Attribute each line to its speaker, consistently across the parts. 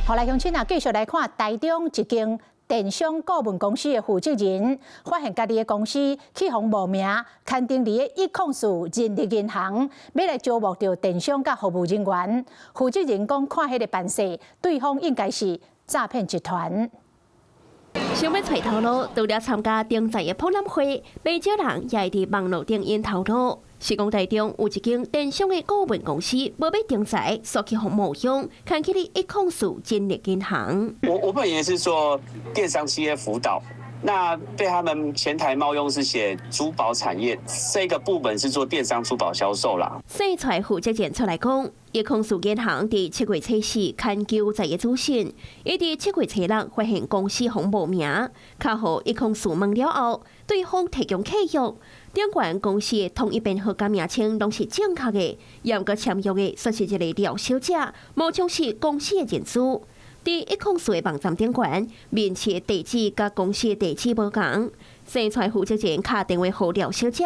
Speaker 1: 好來，鄉親啊，繼續來看台中一間電商顧問公司的負責人，發現家己的公司去予冒名刊登佇个 e-commerce 人力銀行，欲來招募著電商佮服務人員。負責人講，看彼个辦勢，對方應該是詐騙集團。
Speaker 2: 想欲揣頭路，除了參加徵才的博覽會，袂少人也會佇網路頂𪜶頭路。是講台中有一間電商的顧問公司，無欲徵才，煞去予冒用，刊去佇 e-commerce 人力銀行。
Speaker 3: 我本也是做電商企業輔導，那被他們前台冒用是寫珠寶產業，這個部門是做電商珠寶銷售啦。
Speaker 2: 生財負責人出來講，e-commerce 銀行佇7月初四刊求才的資訊，伊佇7月初六發現公司予冒名，敲予 e-commerce 問了後，對方提供契約，頂懸公司的統一編號佮名稱攏是正確的，毋過簽約的煞是一個廖小姐，無像是公司的人資。佇 e-commerce 的網站頂懸，面試的地址佮公司的地址無仝。生財負責人敲電話予廖小姐，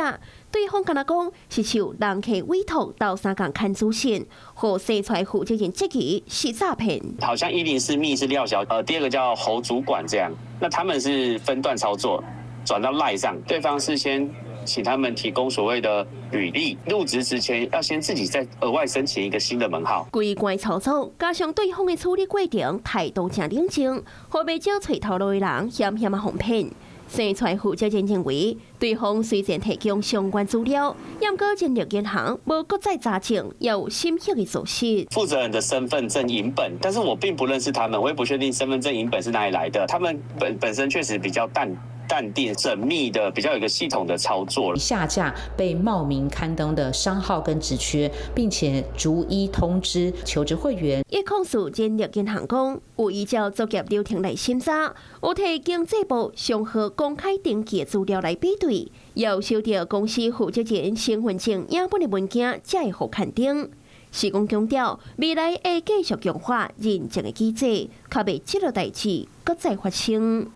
Speaker 2: 對方敢若講是受人客委託鬥相共刊資訊，予生財負責人質疑是詐騙。
Speaker 3: 好像104密是廖小，第二個叫侯主管這樣，那他們是分段操作，轉到 LINE 上，對方是先請他們提供所謂的履歷，入職之前要先自己再額外申請一個新的門號。
Speaker 2: 規關操作加上對方的處理過程態度誠冷靜，予袂少揣頭路的人險險仔予騙。生財負責人認為，對方雖然提供相關資料，毋過人力銀行無閣再查證，也有審核的措施。
Speaker 3: 負責人的身份證影本，但是我並不認識他們，我也不確定身份證影本是哪裡來的。他們本身確實比較淡定、縝密的，比較有一個系統的操作。
Speaker 4: 下架被冒名刊登的商號跟職缺，並且逐一通知求職會員。
Speaker 2: e-commerce 人力銀行講，有依照作業流程來審查，有提經濟部商號公開登記的資料來比對，有收到公司負責人身份證影本的文件，才會予刊登。是講強調，未來會繼續強化認證的機制，較袂這個代誌閣再發生。